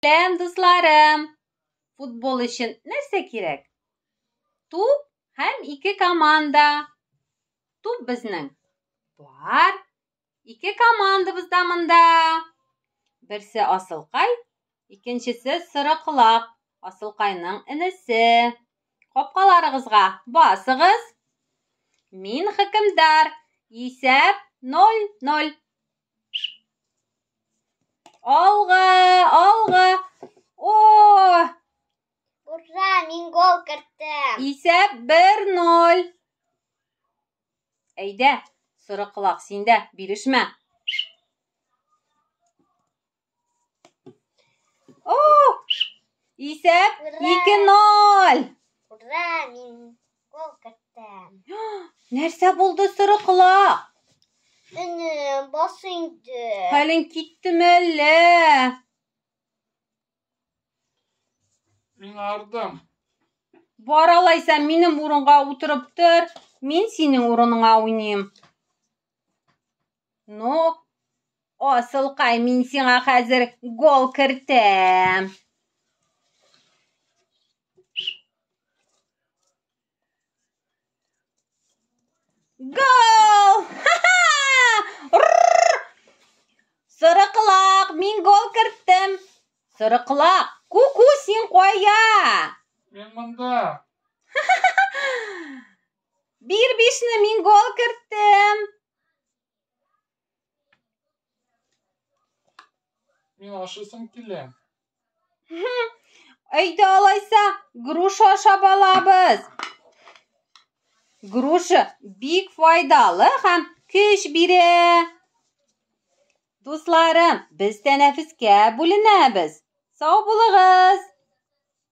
Сәлам, дусларым! Футбол өчен нәрсә кирәк? Туп һәм ике команда. Туп безнең бар. Ике командабыз да монда. Берсе Асылкай, икенчесе Сорыколак, Асылкайның энесе. Капкаларыгызга басыгыз. Мин хөкемдар. Исәп 0-0. Алга, алга. О! Ура, мин гол керттем. Исәп 1-0. Әйдә, соры колак, син дә бирешмә. О! Исәп 2-0. Ура, мин гол керттем. Нәрсә булды, соры колак? Энем, бас инде. Хәлең киттеме әллә? Мин ардым. Бар алайса минем урынга утырып тор, мин синең урыныңа уйныйм. Ну, асылкай, мин сиңа хәзер гол кертәм. Гол! Ха-ха! Сорыколак, мин гол керттем. Сорыколак, ку-ку, син кая? Мин монда. Бир бишне, мин гол керттем. Мин ашыйсым килә. Әйдә алайса, груша ашап алабыз. Груша бик файдалы һәм көч бирә. Дусларым, без тәнәфескә бүленәбез. Сау булыгыз!